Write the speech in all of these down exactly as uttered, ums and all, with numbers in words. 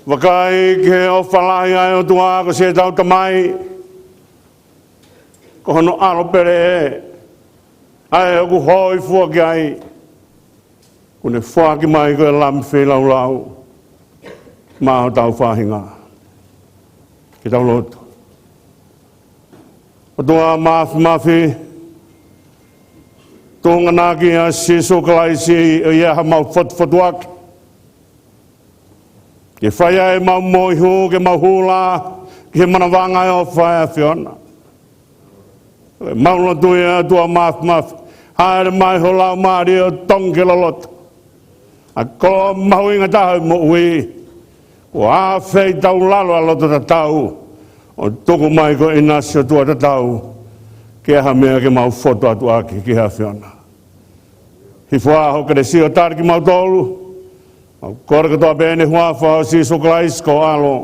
Vakai ki he ʻofa lahi ʻa e ʻOtua ko siʻetau Tamai, ko hono ʻAlo pele ē, ʻa ē ʻoku hōifua ki ai, kuo ne foaki mai ko e Lami feilaulau maʻa hotau faʻahinga. Ke tau lotu. ʻOtua Māfimafi, tuʻunga ʻaki ʻa Sīsū Kalaisi ʻo ʻi ai haʻamau fotufotuaki, ke fai ai ʻemau moihū, ke mau hū lā ki he manavanga ʻo e ʻofa ʻa e ʻAfiona. Mau lotu ʻe ʻOtua Māfimafi, hāʻele mai ho Laumālie ʻo tongi ke loloto ʻa e koloa mahuʻinga taha ʻo e moʻui, kuo ʻāfei taulalo ʻa e loto tatau, ʻo tuku mai ko e ʻinasi ʻOtua tatau, ke ʻi ai ha meʻa ke mau fotu atu ʻaki ki he ʻAfiona. Hifo ā ho kelesi ʻo tali kimautolu, mau kole kotoa pē ʻi he huafa ʻo Sīsū Kalaisi ko ho ʻAlo,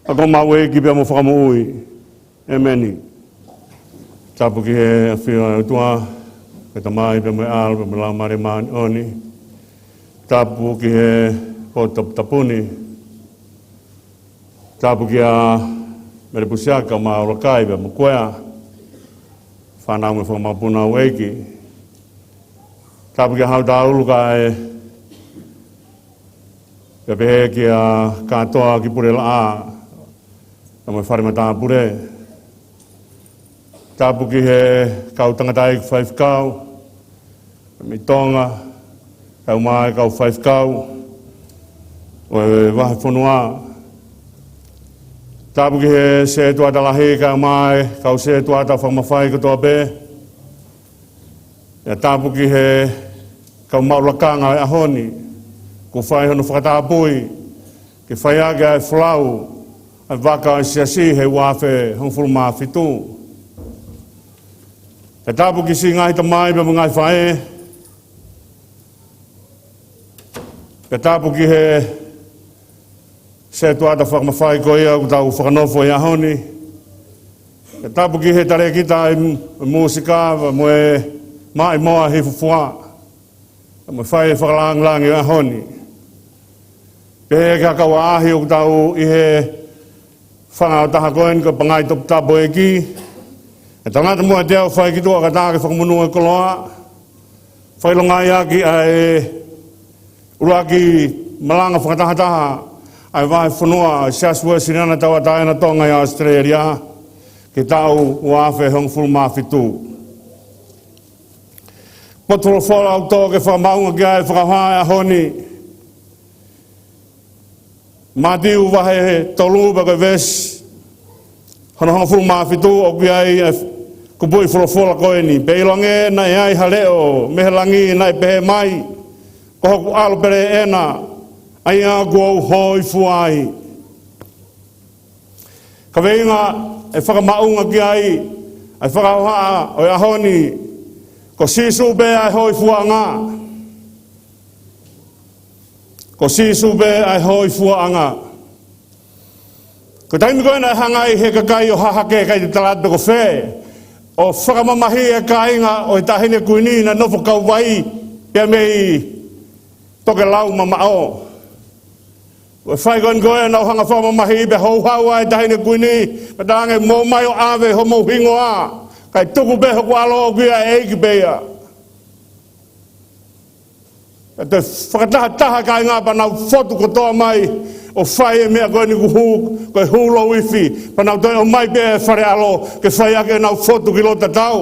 ʻa ko homau ʻEiki pea mo Fakamoʻui. ʻĒmeni. Tapu ki he ʻafio ʻa e ʻOtua, ko e Tamai pea mo e ʻAlo pea mo e Laumālie Māʻoniʻoni. Tapu ki he potu tapu ni. Tapu kia Mele Pusiaka, Maulakai pea mo Kuea, fānau mo e fanga mokopuna houʻeiki. Tapu kia Hautaulu kae pea pehē kia kātoa ki Pulelaʻā, pea mo e fale matāpule. Tapu ki he kau tangataʻeiki faifekau mei Tonga, kae ʻumaʻā e kau faifekau ʻo e vahefonua. Tapu ki he setuata lahi, kae ʻumaʻā e kau setuata fakamafai kotoa pē. Pea tapu ki he kau maʻu lakanga ʻo e ʻaho ni, kuo fai hono fakatapui ke fai ʻaki ʻa e folau ʻa e vaka ʻo e Siasi he ua afe hongofulu mā fitu. Pea tapu ki siʻi ngaahi tamai pea mo e ngaahi faʻē. Pea tapu ki he setuata fakamafai ko ia ʻoku tau fakanofo ʻi he ʻaho ni. Pea tapu ki he talēkita ʻi m-, ʻi mūsika, pea mo e maʻimoa hifufua, pea mo e fai fakalāngilangi ʻo e ʻaho ni. Pehē ki he kau ʻaʻahi ʻoku tau ʻi he fanga ʻo taha ko eni ko e pangai toputapu ʻo e ʻEiki. ʻE tangata mo e teau fai ki tuʻa kae ʻatā ke fakamonū e koloa. Fakaʻilongaʻi ʻaki ʻa e ʻuluaki malanga fakatahataha ʻa e vahefonua ʻo e Siasi Uēsiliana Tauʻatāina Tonga ʻi ʻAositelēlia, ki he taʻu ua afe hongofulu mā fitu. Potu folofola ʻoku tō ke fakamaʻunga ki ai e fakahā ʻo e ʻaho ni, Mātiu vahe tolu pea ko e veesi hono hongofulu mā fitu, ʻoku ʻi ai e kupuʻi folofola ko eni: Pea ʻilonga naʻe ʻi ai ha leʻo mei he langi naʻe pehē mai, Ko hoku ʻAlo pele ena, ʻa ia kuo u hōifua ai. Kaveinga ʻe fakamaʻunga ki ai ʻa e fakahohaʻa ʻo e ʻaho ni, ko Sīsū pē ʻa e hōifuaʻanga. Ko Sīsū pē ʻa e hōifuaʻanga. Ko e taimi ko ē naʻe hanga ai ʻe he kakai ʻo Hahake, ʻikai te tala atu pe ko fē, ʻo fakamamahiʻi e kāinga ʻo e Taʻahine Kuini naʻe nofo kauvai pea mei Tokelau mamaʻo. Ko e fai ko eni ko ē naʻa nau hanga ʻo fakamamahiʻi pea houhau ai e Taʻahine Kuini, pea talaange, Mou ō mai ʻo ʻave homou hingoa, kae tuku pē hoku ʻAlo, ʻoku ʻi ai e ʻEiki pē ia. Pea toe fakatahataha e kāinga pea nau fotu kotoa mai ʻo fai e meʻa ko eni ʻoku hū, ko e hū louifi, pea nau toe ʻomai pē e fale ʻalo ke fai ʻaki ʻenau fotu ki loto tatau.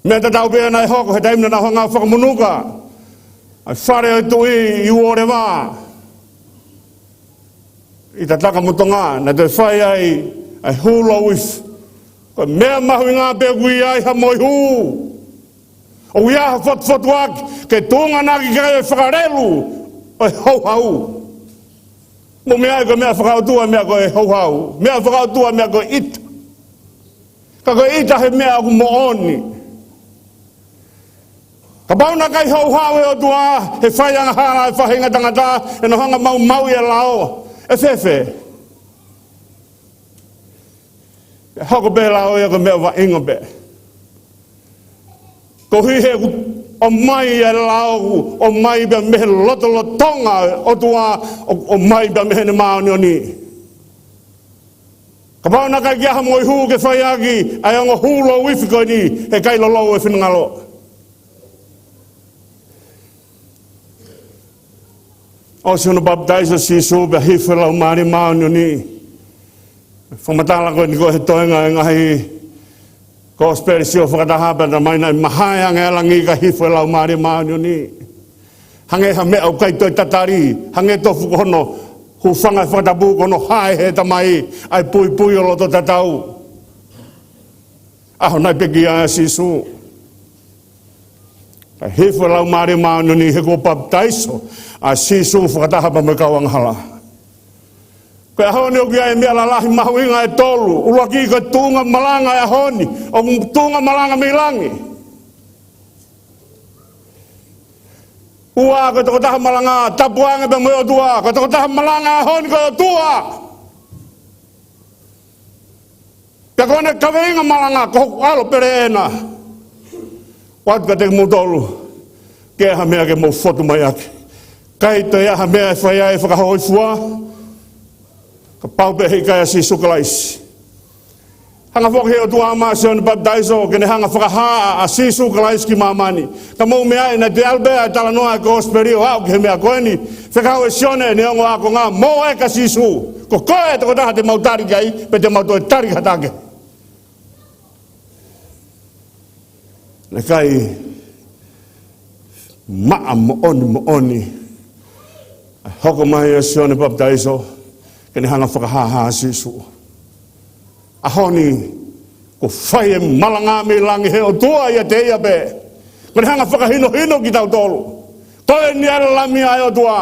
Meʻa tatau pē naʻe hoko he taimi naʻa nau hanga ʻo fakamonuka ʻa e fale ʻo e tuʻi ʻi Uoleva, ʻi Tataka mo Tonga, naʻe toe fai ai ʻa e hū louifi. Ko e meʻa mahuʻinga pē ʻoku ʻi ai ha moihū, ʻoku ʻi ai ha fotufotuaki ke tuʻunga ʻaki ki ai e fakalelu ʻo e houhau. Mou meaʻi ko e meʻa fakaʻotua e meʻa ko e houhau, meʻa fakaʻotua e meʻa ko e ʻita. Ka ko e ʻita he meʻa ʻoku moʻoni. Kapau naʻe ʻikai houhau e ʻOtua he fai angahala e faʻahinga tangata, ʻenau hanga ʻo maumauʻi e lao, ʻe fēfē? ʻE hoko pē lao ia ko e meʻa vaʻinga pē. Koeʻuhi he ʻoku ʻOmai e lao, ʻomai pē mei he lotolotonga ʻo e ʻOtua, ʻo, ʻomai pē mei heʻene māʻoniʻoni. Kapau naʻe ʻikai ke ʻi ai ha moihū ke fai ʻaki ʻa e ongo hū louifi ko eni, he ʻikai lolou e finangalo. ʻOsi hono papitaiso ʻa Sīsū pea hifo e Laumālie Māʻoniʻoni. Fakamatala ko eni ko e toenga e ngaahi Kosipeli sio fakataha pea talamai naʻe mahae ange ʻa langi kae hifo e Laumālie Māʻoniʻoni. Hangē ha meʻa ʻoku ʻikai toe tatali, hangē tofu ko hono hūfanga he fakatapu ko hono hae ʻe he Tamai ʻa e puipui ʻo e loto tatau. ʻAho naʻe pekia ai ʻa Sīsū. Kae hifo e Laumālie Māʻoniʻoni he kuo papitaiso ʻa Sīsū fakataha pea mo e kau angahala. Ko e ʻaho ni ʻoku ʻi ai e meʻa lalahi mahuʻinga ʻe tolu. ʻUluaki ko e tuʻunga malanga ʻo e ʻaho ni, ʻoku tuʻunga malanga mei langi. Ua, ko e tokotaha malanga, tapu ange pē mo e ʻOtua, ko e tokotaha malanga ʻo e ʻaho ni ko e ʻOtua. Pea ko ʻene kaveinga malanga, ko hoku ʻAlo pele ena. ʻOatu kiate kimoutolu, ʻikai ha meʻa ke mou fotu mai ʻaki. ʻIkai toe ʻi ai ha meʻa ʻe fai ai e fakahōifua, kapau pē he ʻikai ʻa Sīsū Kalaisi. Hanga foki ʻe he ʻOtua maʻa Sione Papitaiso ke ne hanga fakahā ʻa Sīsū Kalaisi ki māmani. Ka mou meaʻi naʻe toe ʻalu pē ʻa e talanoa ʻa e Kosipeli ʻo aʻu ki he meʻa ko eni. Fekau ʻe Sione ʻene ongo ākonga, mou ʻeke ʻa Sīsū, ko koe e tokotaha te mau tali ki ai, pe te mau toe tali ki ha taha kehe. Naʻe ʻikai maʻa moʻoni moʻoni ʻa e hoko mai ʻa Sione Papitaiso ke ne hanga fakahāhā ʻa Sīsū. ʻAho ni, kuo fai e malanga mei langi ʻe he ʻOtua ʻiate ia pē. Kuo ne hanga fakahinohino kitautolu. Ko eni ʻa e Lami ʻa e ʻOtua.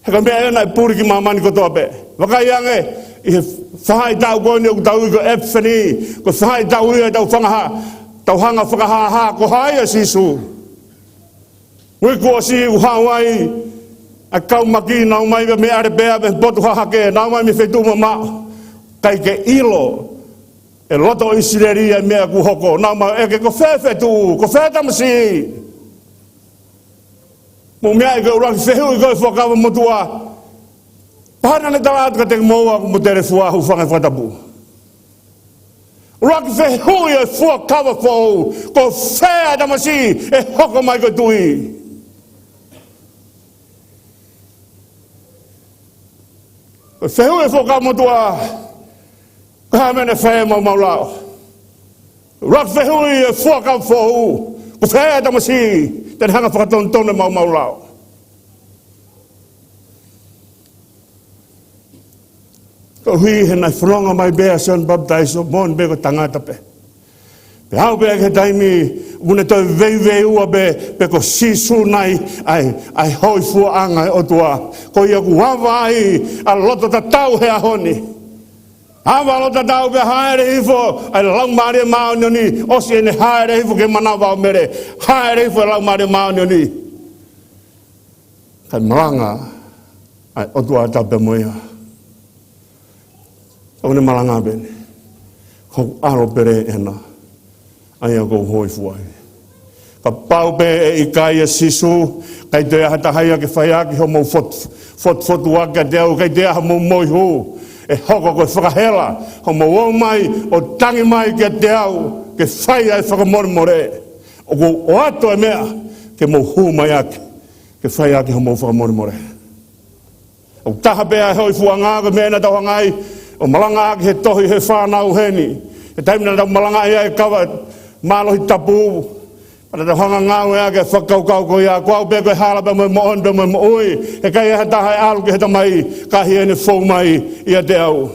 He ko e meʻa ena ʻe puli ki māmani kotoa pē. Vakai ange ʻi he faʻahitaʻu ko eni ʻoku tau ui ko e ʻEpifani, ko e faʻahitaʻu ia ʻetau fanga ha-, tau hanga fakahāhā ko hai ʻa Sīsū. Uike kuo ʻosi ʻoku haʻu ai ʻa e kau maki, nau mai mei ʻAlepea, mei he potu hahake, nau mai mei he feituʻu mamaʻo. ʻIkai ke ʻilo ʻe he loto ʻo ʻIsileli ʻa e meʻa kuo hoko. Nau mai ʻeke, ko fē feituʻu, ko fē tamasiʻi. Mou meaʻi ko e ʻuluaki fehuʻi ko e Fuakava Motuʻa. Pehē naʻa ne tala atu kiate kimoua ʻoku mou telefua, hūfanga he fakatapu. ʻUluaki fehuʻi ʻo e Fuakava Foʻou, ko fē ʻa e tamasiʻi ʻe hoko mai ko e tuʻi? Ko e fehuʻi ʻo e Fuakava Motuʻa, ko e hā e meʻa naʻe fai ai e maumau lao? ʻUluaki fehuʻi ʻo e Fuakava Foʻou, ko fē ʻa e tamasiʻi te ne hanga fakatonutonu e maumau lao? Koeʻuhi he naʻe fononga mai pē ʻa Sione Papitaiso, moʻoni pē ko e tangata pē. Pea aʻu pē ki he taimi ʻoku ne toe veiveiua pē, pe ko Sīsū nai ʻa e, ʻa e hōifuaʻanga ʻo e ʻOtua. Ko ia ʻoku ava ai ʻa e loto tatau he ʻaho ni. Ava loto tatau pea hāʻele hifo ʻa e Laumālie Māʻoniʻoni, ʻosi ʻene hāʻele hifo ki he manava ʻo Mele. Hāʻele hifo e Laumālie Māʻoniʻoni. Kae malanga ʻa e ʻOtua ʻo tapu pea mo ia. ʻOku ne malanga pē eni, ko hoku ʻAlo pele ena, ʻa ia ʻoku ou hōifua ai. Kapau pē ʻe ʻikai ʻa Sīsū, ʻikai toe ʻi ai ha taha ia ke fai ʻaki hoʻomou fot-, fot-, fotu ʻaki kiate au, ʻikai toe ʻi ai haʻamou moihū, ʻe hoko ko e fakahela hoʻomou ō mai ʻo tangi mai kiate au ke fai ʻa e fakamolemole. ʻOku ou ʻoatu e meʻa ke mou hū mai ʻaki, ke fai ʻaki hoʻomou fakamolemole. ʻOku taha pē ʻa e hōifuaʻanga, ko e meʻa naʻa tau hanga ai ʻo malanga ʻaki he tohi he fānau heni. He taimi naʻa tau malanga ai ʻa e kava mālohi tapu, naʻa tau hanga ngāueʻaki e fakakaukau ko ia, ko au pē ko e hala pea mo e moʻoni pea mo e moʻui. He ʻikai ʻi ai ha taha ʻe ʻalu ki he Tamai, ka ʻi heʻene fou mai ʻiate au.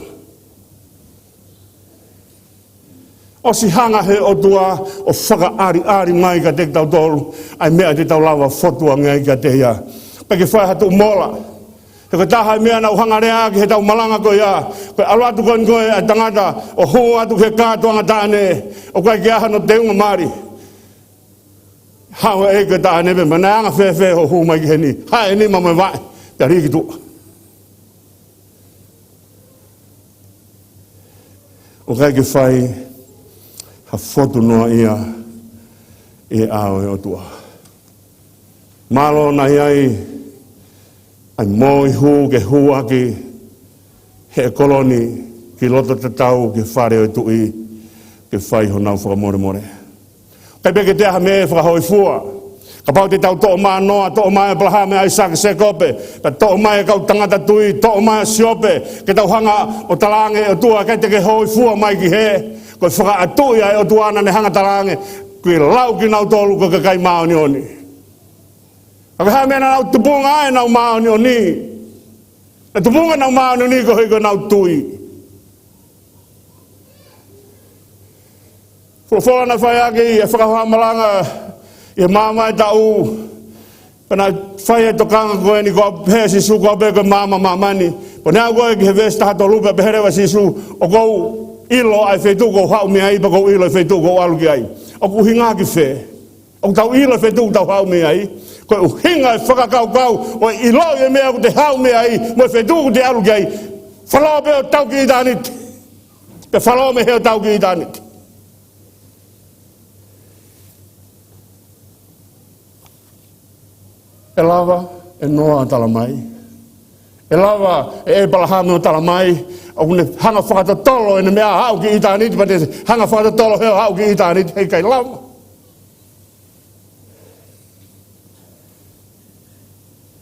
ʻOsi hanga he ʻOtua ʻo fakaʻaliʻali mai kiate kitautolu ʻa e meʻa te tau lava fotu ange ai kiate ia. Pea ke fai ha tuʻu mola. He ko e taha e meʻa naʻa ku hanga lea ʻaki heʻetau malanga ko ia, ko e ʻalu atu ko eni ko e ʻa e tangata ʻo hū atu ki he kātoanga taʻane, ʻoku ʻikai ke ʻi ai hano teunga mali. Haʻu e ʻeiki ʻo e taʻane pea pehē mai, naʻe anga fēfē hoʻo hū mai ki heni? Haʻu e nima mo e vaʻe, tali ki tuʻa. ʻOku ʻikai ke fai ha fotu noa ia ʻi he ʻao ʻo e ʻOtua. Mālō naʻe ʻi ai ʻa e moihū ke hū ʻaki ʻe he ʻekoloni ki loto tatau ki he fale ʻo e tuʻi ke fai honau fakamolemole. ʻIkai pē ke toe ʻi ai ha meʻa ʻe fakahōifua. Kapau te tau toʻo mai ʻa Noa, toʻo mai ʻa ʻĒpalahame, ʻAisake, Sēkope, pea toʻo mai ʻa e kau tangata tui, toʻo mai ʻa Siope, ke tau hanga ʻo talaange ʻe ʻOtua ʻikai te ke hōifua mai ki hē. Ko e fakaʻatuʻi ʻa e ʻOtua naʻa ne hanga talaange, kuo lau kinautolu ko e kakai māʻoniʻoni. Ka ko e hā e meʻa naʻa nau tupunga ai ʻenau māʻoniʻoni? Naʻe tupunga ʻenau māʻoniʻoni koeʻuhi ko ʻenau tui. Folofola naʻe fai ʻaki ʻa e fakahoha malanga ʻi he maama ʻo e taʻu. Pea naʻe fai ʻa e tokanga ko eni ko e pehē ʻe Sīsū ko e pē ko e maama ʻo māmani. Pea naʻe aʻu ko ē ki he veesi taha tolu pea pehē leva ʻe Sīsū, ʻoku ou ʻilo ʻa e feituʻu ʻoku ou haʻu mei ai, pea ʻoku ou ʻilo ʻa e feituʻu ʻoku ou ʻalu ki ai. ʻOku ʻuhinga ki fē? ʻOku tau ʻilo ʻa e feituʻu ʻoku tau haʻu mei ai. Ko e ʻuhinga e fakakaukau ʻo e ʻiloʻi e meʻa ʻoku te haʻu mei ai, mo e feituʻu ʻoku te ʻalu ki ai. Falō pē ʻo tau ki ʻitāniti. Pea falō mei hē ʻo tau ki ʻitāniti. ʻE lava ʻe Noa ʻo tala mai. ʻE lava ʻe ʻĒpalahame ʻo tala mai. ʻOku ne hanga fakatotolo ʻene meʻa ʻo haʻu ki ʻitāniti, pea te hanga fakatotolo hē ʻo haʻu ki ʻitāniti, heʻikai lava.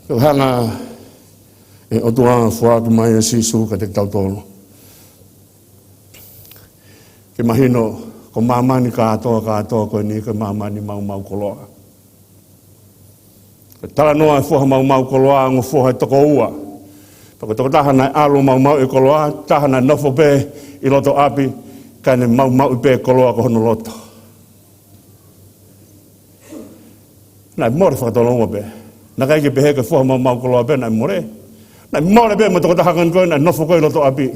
Ko e hanga ʻe he ʻOtua ʻo foaki mai ʻa Sīsū kiate kitautolu ke mahino ko māmani kātoa, kātoa ko eni ko e māmani maumau koloa. Ko e talanoa e foha maumau koloa, ongo foha ʻe toko ua. Pea ko e tokotaha naʻe ʻalu ʻo maumauʻi e koloa, taha naʻe nofo pē ʻi loto ʻapi, kae ne maumauʻi pē koloa ko hono loto. Naʻe mole fakatoloua pē. Naʻe ʻikai ke pehē ko e foha maumau koloa pē naʻe mole. Naʻe mole pē mo e tokotaha ko eni ko ē naʻe nofo ko ē ʻi loto ʻapi.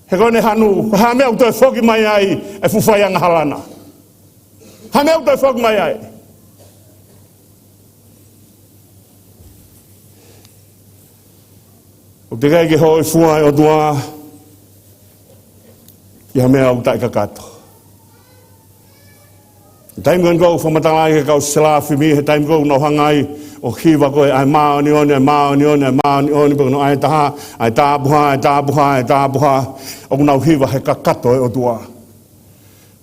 He ko ʻene hanu, ko e hā e meʻa ʻoku toe foki mai ai e fuʻu fai angahala na? Hā e meʻa ʻoku toe foki mai ai? ʻOku teʻeki ai ke hōifua e ʻOtua ʻi ha meʻa ʻoku taʻekakato. Taimi ko eni ʻoku fakamatalaʻi ʻe he kau selafimi, he taimi ko ē ʻoku nau hanga ai ʻo hiva ko ē, ʻa e māʻoniʻoni, ʻa e māʻoniʻoni, ʻa e māʻoniʻoni, pea ko hono ʻai ʻe taha, ʻa e tāpuhā, ʻa e tāpuhā, ʻa e tāpuhā. ʻOku nau hiva he kakato e ʻOtua.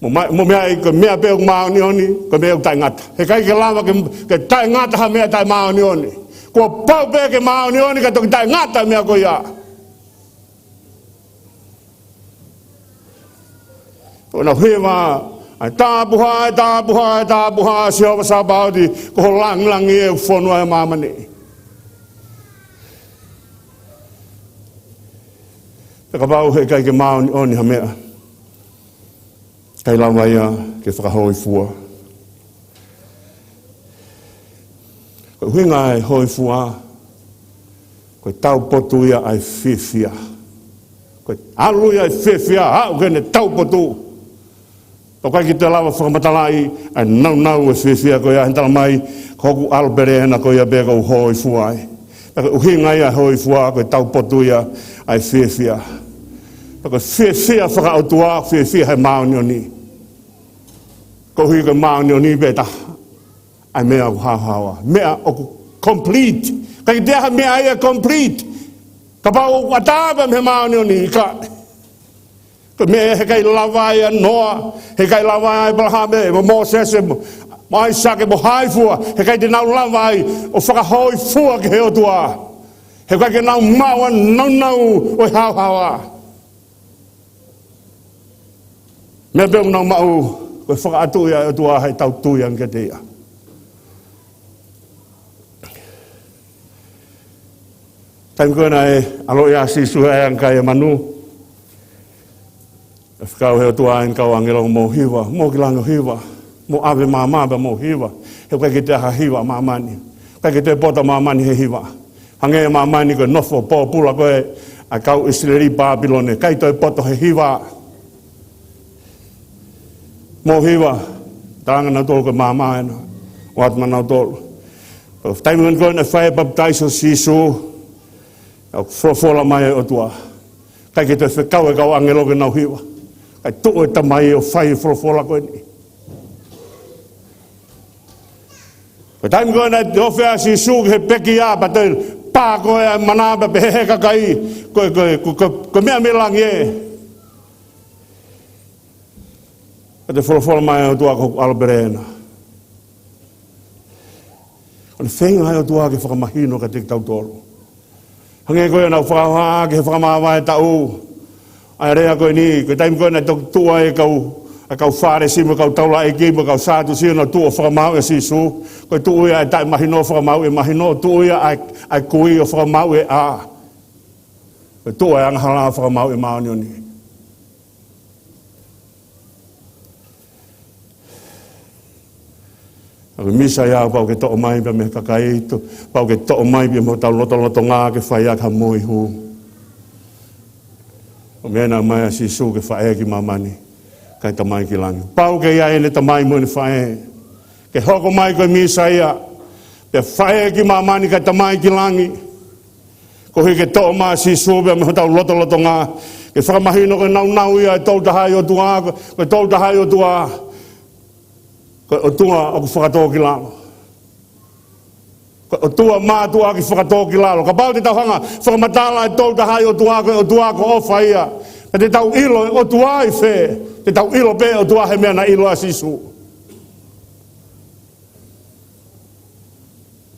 Mo mai, mo meʻa ai ko e meʻa pē ʻoku māʻoniʻoni, ko e meʻa ʻoku taʻengata. Heʻikai ke lava ke, ke taʻengata ha meʻa taʻemāʻoniʻoni. Kuo pau pē ke māʻoniʻoni kae toki taʻengata e meʻa ko ia. ʻOku nau hiva, ʻa e tāpuhā, ʻa e tāpuhā, ʻa e tāpuhā, Sihova Sāpaoti, ko ho langilangi ʻoku fonu ai ʻa māmani. Pea kapau heʻikai ke māʻoniʻoni ha meʻa, ʻikai lava ia ke fakahōifua. Ko e ʻuhinga e hōifua, ko e taupotu ia ʻa e fiefia. Ko e ʻalu ia ʻa e fiefia, aʻu ki heʻene taupotu. ʻOku ʻikai ke te lava fakamatalaʻi ʻa e naunau e fiefia ko ia, he tala mai, ko hoku ʻAlo pele ena ko ia pē ʻoku ou hōifua ai. Pea ko e ʻuhinga ia e hōifua, ko e taupotu ia ʻa e fiefia. Pea ko e fiefia fakaʻotua, fiefia he māʻoniʻoni. Koeʻuhi ko e māʻoniʻoni pē taha ʻa e meʻa ʻoku haohaoa. Meʻa ʻoku complete. ʻIkai ke toe ʻi ai ha meʻa ia complete. Kapau ʻoku ʻatā pē mei he māʻoniʻoni, ʻikai. Ko e meʻa heʻikai lava ai ʻa Noa, heʻikai lava ai ʻa ʻĒpalahame, mo Mōsese, mo, mo ʻAisake, mo hai fua, heʻikai te nau lava ai ʻo fakahōifua ki he ʻOtua. Heʻikai ke nau maʻu ʻa e naunau ʻo e haohaoa. Meʻa pē ʻoku nau maʻu, ko e fakaʻatuʻi ʻa e ʻOtua he ʻetau tui ange kiate ia. Taimi ko ē naʻe ʻaloʻi ai ʻa Sīsū he ʻaiʻanga kai ʻo e manu, naʻe fekau ʻe he ʻOtua ʻene kau ʻāngelo, mou hiva, mou ō ki langi ʻo hiva, mou ʻave māmā pea mou hiva, he ʻoku ʻikai ke toe ʻi ai ha hiva ʻa māmani. ʻIkai ke toe poto ʻa māmani he hiva. Hangē ʻa māmani ko e nofo pōpula ko ē ʻa e kau ʻIsileli ʻi Pāpilone, ʻikai toe poto he hiva. Mou hiva, talaange ʻe nautolu ko e māmā ena ʻoku ʻoatu maʻanautolu. Taimi ko ē naʻe fai ai e papitaiso ʻo Sīsū, ʻoku folofola mai ʻa e ʻOtua, ʻikai ke toe fekau e kau ʻāngelo ke nau hiva, kae tuʻu e Tamai ʻo fai e folofola ko eni. Ko e taimi ko ē naʻe ofi ai ʻa Sīsū ki he pekia, pea toe pā ko ē ʻa e mana pea pehē ʻe he kakai, ko e, ko e, ko e, ko e, ko e meʻa mei langi ē. Pea toe folofola mai ʻa e ʻOtua, ko hoku ʻAlo pele ena. ʻOku ne feinga ʻa e ʻOtua ke fakamahino kiate kitautolu. Hangē ko ia naʻa ku fakahohaʻa ki he fakamāvae taʻu. ʻA e lea ko eni, ko e taimi ko ē naʻe toki tuʻu ai e kau, ʻa e kau Fālesi mo e kau taulaʻeiki mo e kau Sātusi ʻo nau tuʻu ʻo fakamaauʻi ʻa Sīsū. Ko e tuʻu ia ʻa e taʻemahino ʻo fakamaauʻi e mahino, tuʻu ia ʻa e, ʻa e kui ʻo fakamaauʻi e ʻā. Ko e tuʻu ʻa e angahala ʻo fakamaauʻi e māʻoniʻoni. ʻA e Mīsaia pau ke toʻo mai pē mei he kakai, to-, pau ke toʻo mai pē mei hotau lotolotonga ke fai ʻaki ha moihū. ʻO meʻa naʻe ʻomai ʻa Sīsū ke faʻē ki māmani, kae tamai ki langi. Pau ke ʻi ai ʻene tamai mo ʻene faʻē. Ke hoko mai ko e Mīsaia, pea faʻē ki māmani kae tamai ki langi. Koeʻuhi ke toʻo mai ʻa Sīsū pē mei hotau lotolotonga, ke fakamahino ko e nāunau ia ʻo e Tolu Tahaʻi ʻOtua, ko, ko e Tolu Tahaʻi ʻOtua, ko e ʻOtua ʻoku fakatōkilalo. Ko e ʻOtua mātuʻaki fakatōkilalo. Kapau te tau hanga ʻo fakamatala ʻa e Tolu Tahaʻi ʻOtua ko e ʻOtua ko e ʻofa ia, pea te tau ʻilo e ʻOtua ʻi fē? Te tau ʻilo pē ʻOtua he meʻa naʻe ʻilo ai ʻa Sīsū.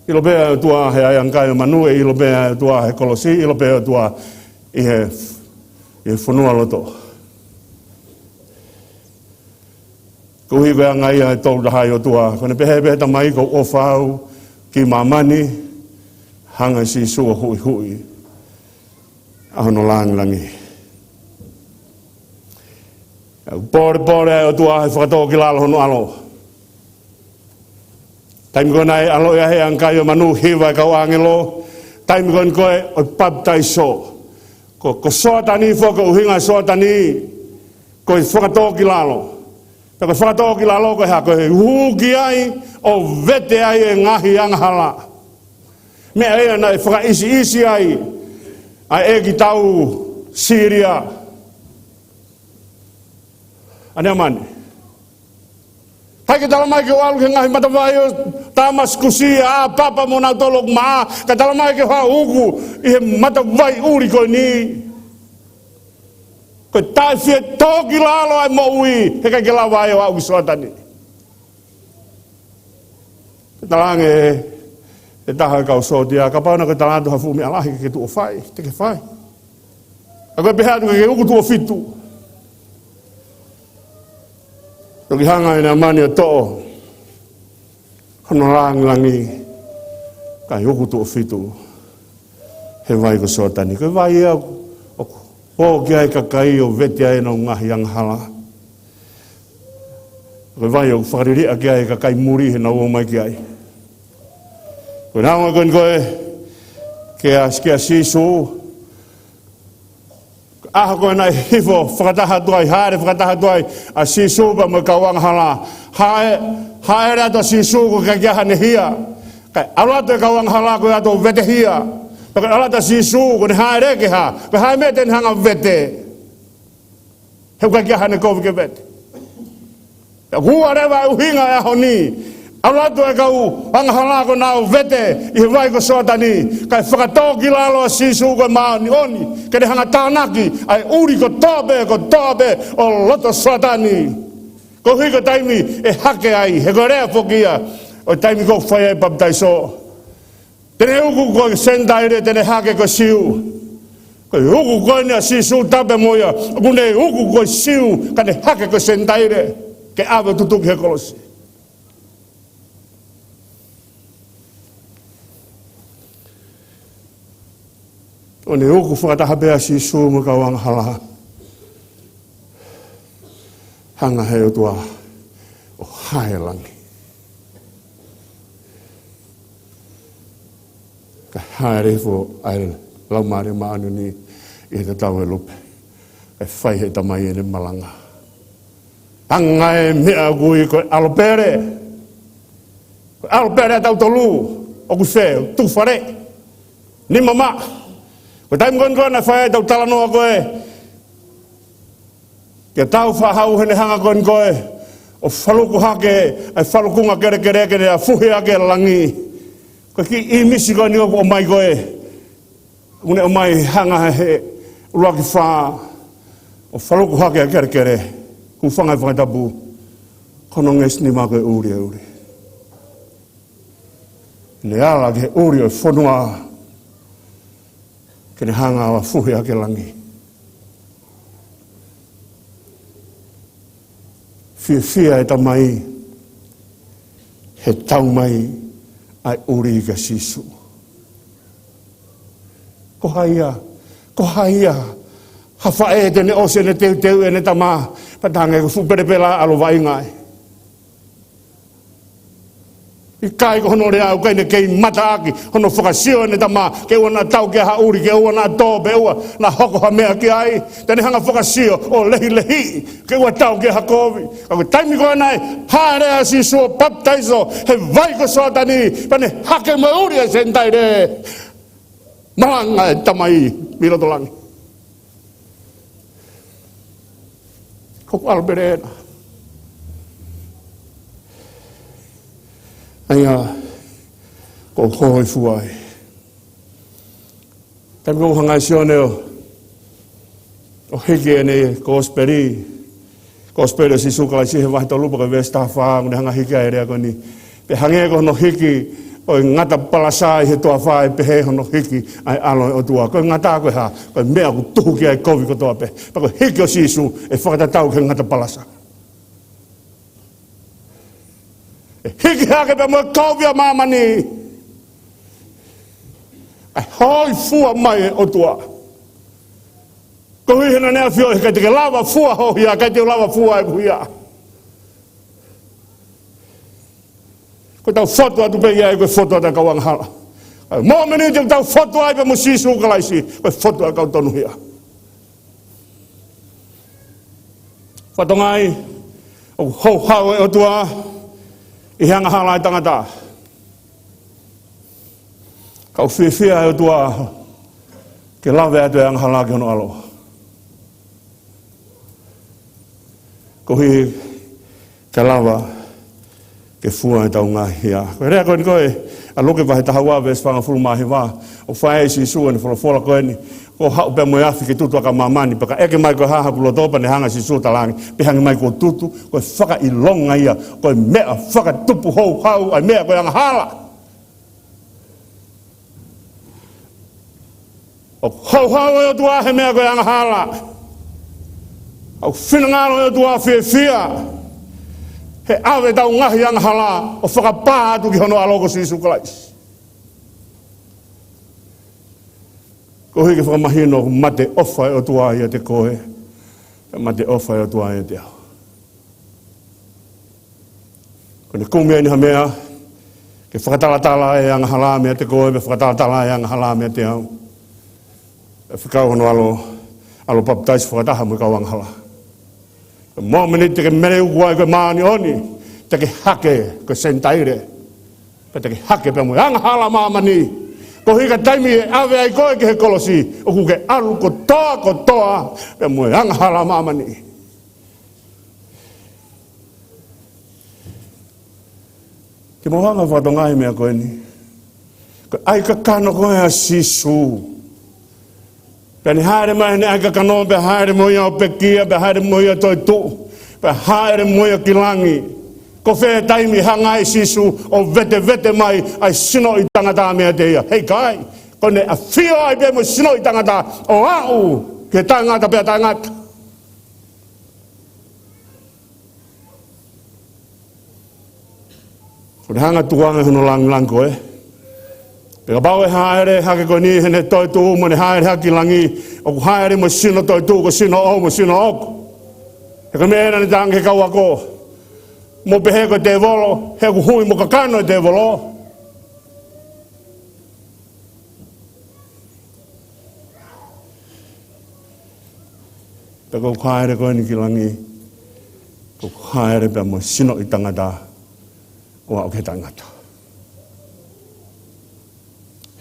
ʻIlo pē ʻa e ʻOtua he ʻaiʻanga kai ʻo e manu, ʻe ʻilo pē ʻa e ʻOtua he kolosi, ʻilo pē ʻa e ʻOtua ʻi he, ʻi he fonualoto. Koeʻuhi ko e anga ia ʻo e Tolu Tahaʻi ʻOtua, ko ʻene pehē pē ʻe he Tamai, kuo u ʻofa au ki māmani, hanga ʻe Sīsū ʻo huʻihuʻi ʻa hono langilangi. ʻOku polepole ʻa e ʻOtua he fakatōkilalo hono ʻAlo. Taimi ko ē naʻe ʻaloʻi ai he ʻaiʻanga kai ʻo e manu, hiva e kau ʻāngelo. Taimi ko ē ko ē ʻo e papitaiso. Ko, ko Soatani foki, ko e ʻuhinga ʻo Soatani ko e fakatōkilalo. Pea ko e fakatōkilalo ko e hā? Ko e hū ki ai ʻo vete ai e ngaahi angahala. Meʻa ia naʻe fakaʻisiʻisi ai ʻa e ʻeikitau Sīlia ʻa Neamani. Kae ke tala mai ke u ʻalu ki he ngaahi matavai ʻo Tāmasikusi, ʻa Papa mo nautolu ʻoku maʻa, kae tala mai ke u haʻu ʻo uku ʻi he matavai ʻuli ko eni. Ko e taʻefie tōkilalo ʻa e moʻui, he ʻikai ke lava ai ʻo aʻu ki Soatani. Pea talaange ʻe he taha ʻo e kau sōtia, kapau naʻa ke tala atu ha fuʻu meʻa lahi ke ke tuʻu ʻo fai, te ke fai. Ka ko e pehē atu ke ke uku tuʻo fitu. Toki hanga ʻe Neamani ʻo toʻo hono langilangi, kae uku tuʻo fitu he vai ko Soatani. Ko e vai ia ʻoku, ʻoku pō ki ai e kakai ʻo vete ai ʻenau ngaahi angahala. Ko e vai ʻoku fakaliliʻa ki ai e kakai muli heʻenau ō mai ki ai. Ko e naunga ko eni ko ē kia, kia Sīsū, ʻaho ko ē naʻe hifo fakataha atu ai, hāʻele fakataha atu ai ʻa Sīsū pea mo e kau angahala. Hāʻe-, hāʻele atu ʻa Sīsū ʻoku ʻikai ke ʻi ai haʻane hia. Kae ʻalu atu e kau angahala ko ē ʻo vetehia. Pea ko e ʻalu atu ʻa Sīsū, ko ʻene hāʻele ki ai, ko e hā e meʻa te ne hanga ʻo vete? He ʻoku ʻikai ke ʻi ai haʻane kovi ke vete. Pea ʻoku ʻuhinga leva e ʻuhinga e ʻaho ni. ʻAlu atu e kau angahala ko ʻenau vete ʻi he vai ko Soatani, kae fakatōkilalo ʻa Sīsū ko e māʻoniʻoni, ke ne hanga ʻo tānaki ʻa e ʻuli kotoa pē, kotoa pē ʻo loto Soatani. Koeʻuhi ko e taimi ʻe hake ai, he ko e lea foki ia ʻo e taimi ko ē ʻoku fai ai e papitaiso. Te ne uku ko e Senitaile, te ne hake ko e Siu. Ko e uku ko eni ʻa Sīsū, tapu mo ia, ʻoku ne uku ko e Siu, kae ne hake ko e Senitaile, ke ʻave ʻo tutuki he kolosi. ʻO ne uku fakataha pē ʻa Sīsū mo e kau angahala. Hanga ʻe he ʻOtua ʻo hā e langi. Kae hāʻele hifo ʻa e Laumālie Māʻoniʻoni ʻi he tatau ʻo e lupe. Kae fai ʻe he Tamai ʻene malanga. Hanga ʻe he meʻa ʻoku ui ko e ʻAlo pele. Ko e ʻAlo pele ʻa tautolu, ʻoku ʻi fē? Tuʻu fale. Nima maʻa. Ko e taimi ko eni ko ē naʻe fai ai ʻetau talanoa ko ē, ke tau faʻa haʻu heʻene hanga ko eni ko ē ʻO faluku hake ʻa e falukunga kelekele ke ne afuhi ʻaki e langi. Ko e kiʻi ʻīmisi ko eni ʻoku ʻomai ko ē, ʻoku ne ʻomai hanga he ʻuluaki fā, ʻo faluku hake ʻa e kelekele. Hūfanga he fakatapu, ko hono ngeʻesi nima ko e ʻuli e ʻuli. Ne ala ki he ʻuli ʻo e fonua ke ne hanga ʻo afuhi ʻaki e langi. Fiefia e tamai he tau mai ʻa e ʻuli kia Sīsū. Ko hai ia, ko hai ia ha faʻē te ne ʻosi ʻene teuteu ʻene tama, pea talaange ko e fuʻu pelepela ʻalu ʻo vaʻinga ai. ʻIkai ko hono lea ʻoku ʻikai ke ne mataʻaki hono fakasio ʻene tama ke ʻoua naʻa tau ki ha ʻuli, ke ʻoua naʻa tō, pe ʻoua naʻa hoko ha meʻa ki ai. Te ne hanga fakasio ʻo lehilehiʻi ke ʻoua tau ki ha kovi. Ka ko e taimi ko ē naʻe hāʻele ai ʻa Sīsū ʻo papitaiso he vai ko Soatani, pea ne hake mo e ʻuli ʻa e Senitaile, malanga e tamai mei loto langi. Ko ʻeku ʻalu pē ena. ʻA ia ʻoku ou hōifua ai. Taimi ko ē ʻoku hanga ʻe Sione ʻo, ʻo hiki ʻene kosipeli, kosipeli ʻo Sīsū Kalaisi he vahe tolu pea ko e veesi taha fā, ʻoku ne hanga hiki ai e lea ko eni. Pea hangē ko hono hiki ʻo e ngata palasa ʻi he toafa, ʻe pehē hono hiki ʻa e ʻAlo ʻo e ʻOtua. Ko e ngata ko e hā? Ko e meʻa ʻoku tuhu ki ai e kovi kotoa pē. Pea ko e hiki ʻo Sīsū ʻe fakatatau ki he ngata palasa. ʻE hiki hake pea mo e kovi ʻa māmani. ʻA e hōifua mai e ʻOtua. Koeʻuhi he naʻa ne ʻafioʻi he ʻikai te ke lava fua ho hia, ʻikai te u lava fua ʻeku hia. Ko ʻetau fotu atu pē ia, ko e fotu atu ʻa e kau angahala. ʻA e mōmeniti ʻoku tau fotu ai pē mo Sīsū Kalaisi, ko e fotu ʻa e kau tonuhia. Fatongia, ʻoku houhau e ʻOtua ʻi he angahala ʻa e tangata. Ka ʻoku fiefia e ʻOtua ke lave atu e angahala ki hono ʻAlo. Koeʻuhi ke lava ke fua ʻetau ngaahi hia. Ko e lea ko eni ko ē ʻa Luke vahe taha ua veesi fāngofulu mā hiva, ʻoku fai ʻe Sīsū ʻene folofola ko eni: Ko e haʻu pē mo e afi ke tutu ʻaki ʻa māmani, pea ka ʻeke mai ko e hā hoku loto, pea ne hanga ʻe Sīsū ʻo talaange, pehē ange mai kuo tutu, ko e fakaʻilonga ia, ko e meʻa fakatupu houhau ʻa e meʻa ko e angahala. ʻOku houhau e ʻOtua he meʻa ko e angahala. ʻOku finangalo e ʻOtua fiefia he ʻave ʻetau ngaahi angahala ʻo fakapā atu ki hono ʻAlo ko Sīsū Kalaisi. Koeʻuhi ke fakamahino ʻoku mate ʻofa e ʻOtua ʻiate koe, pea mate ʻofa e ʻOtua ʻiate au. Ko ʻene kumi eni ha meʻa ke fakatalatala e angahala meiate koe, pea fakatalatala e angahala meiate au. ʻE fekau hono ʻAlo, ʻAlo papitaiso fakataha mo e kau angahala. Ko e mōmeniti te ke meleuku ai ko e māʻoniʻoni, te ke hake ko e Senitaile, pea te ke hake pea mo e angahala ʻa māmani. Koeʻuhi ko e taimi ʻe ʻave ai koe ki he kolosi, ʻoku ke ʻalu kotoa kotoa pea mo e angahala ʻa māmani. Ke mou hanga ʻo fakatokangaʻi e meʻa ko eni. Ko e ʻai kakano ko ē ʻa Sīsū. Pea ne hāʻele mai heʻene ʻai kakano, pea hāʻele mo ia ʻo pekia, pea hāʻele mo ia ʻo toetuʻu, pea hāʻele mo ia ki langi. Ko fē taimi hanga ai ʻe Sīsū ʻo vetevete mai ʻa e sinoʻi tangata meiate ia? Heʻikai. Ko ʻene ʻafio ai pē mo e sinoʻi tangata ʻo aʻu ki he taʻengata pea taʻengata. Ko ʻene hanga ʻo tukuange hono langilangi ko ē. Pea kapau ʻe hāʻele hake ko eni heʻene toetuʻu mo ʻene hāʻele hake ki langi, ʻoku hāʻele mo e sino toetuʻu, ko e sino ʻou mo e sino ʻoku. He ko e meʻa ena naʻe talaange ki he kau ako: Mou pehē ko e tēvolo, he ʻoku hui mo kakano e tēvolo. Pea ko ʻeku hāʻele ko eni ki langi, ko ʻeku hāʻele pea mo e sinoʻi tangata ʻo aʻu ki he taʻengata.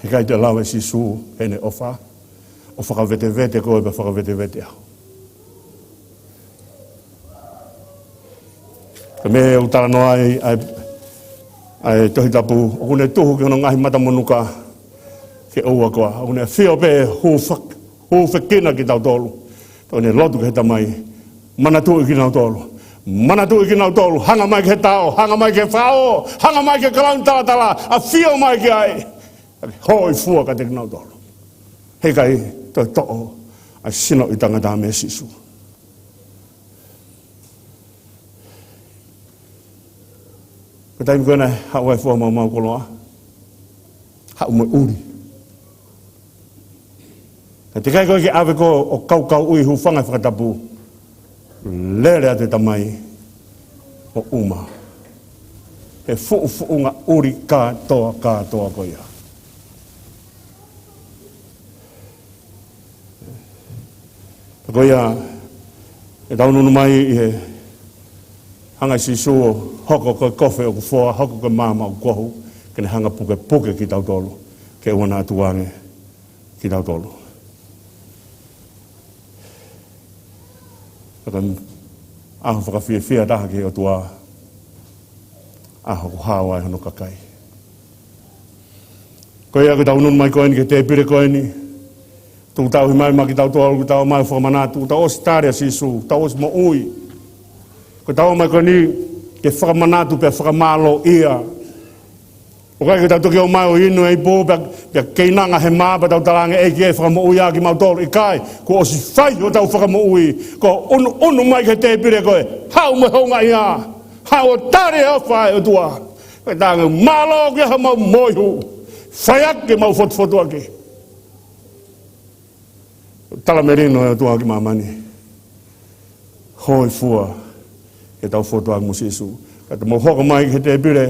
Heʻikai te lava ʻe Sīsū heʻene ʻofa ʻo fakavetevete koe pea fakavetevete au. Ko e meʻa ʻoku talanoa ai ʻa e, ʻa e Tohi Tapu, ʻoku ne tuhu ki hono ngaahi matamonuka ke ʻoua koā. ʻOku ne ʻafio pē hūfak-, hūfekina kitautolu. Pea ʻoku ne lotu ki he Tamai, manatuʻi kinautolu. Manatuʻi kinautolu, hanga mai ki he tao, hanga mai ki he faʻo, hanga mai ki he kalauni talatala, ʻafio mai ki ai. Hōifua kiate kinautolu. Heʻikai toe toʻo ʻa e sino ʻo e tangata mei Sīsū. Ko e taimi ko ē naʻe haʻu ai e fua maumau koloa, haʻu mo e ʻuli. Ka teʻeki ai koe ke ʻave koe ʻo kaukauʻi, hūfanga he fakatapu. Lele atu e Tamai ʻo ʻuma. He fuʻufuʻunga ʻuli kātoa, kātoa ko ia. Ko ia, ʻe tau ʻunu mai ʻi he hanga ʻe Sīsū ʻo hoko ko e kofe ʻoku foa, hoko ko e maama ʻoku kohu, ke ne hanga pukepuke kitautolu, ke ʻoua naʻa tukuange kitautolu. Ka ko e ʻaho fakafiefia taha ki he ʻOtua, ʻaho ʻoku hao ai hono kakai. Ko ia, ko ʻetau ʻunu mai ko eni ki he tēpile ko eni, tuku tauhi mai maʻa kitautolu, ko ʻetau ō mai ʻo fakamanatu, tau ʻosi tali ʻa Sīsū, tau ʻosi moʻui. Ko ʻetau ō mai ko eni ke fakamanatu pea fakamālōʻia. ʻOku ʻikai ke tau toki ō mai ʻo inu e ipu, pea, pea keinanga he mā, pea tau talaange, ʻEiki ē, fakamoʻui ā kimautolu. ʻIkai, kuo ʻosi fai hotau fakamoʻui. Ko e ʻunuʻunu mai ki he tēpile ko e, haʻu mo e houngaʻia, haʻu ʻo tali e ʻofa ʻa e ʻOtua. Pea talaange, mālō ʻoku ʻi ai homau moihuʻi. Fai ʻaki ʻemau fotufotuaki. Talamelino e ʻOtua ki māmani. Hōifua ke tau fokotuʻu mo Sīsū. Ka te mau hoko mai ki he tēpile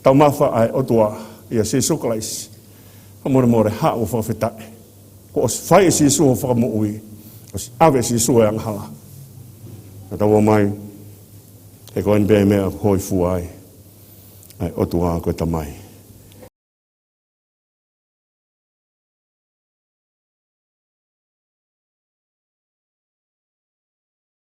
taumafa ʻa e ʻOtua, ʻia Sīsū Kalaisi. Fakamolemole, haʻu ʻo fakafetaʻi. Kuo ʻosi fai ʻe Sīsū hoʻo fakamoʻui. ʻOsi ʻave ʻe Sīsū e angahala. Ka tau ō mai, he ko eni pē meʻa ʻoku hōifua ai ʻa e ʻOtua ko e Tamai.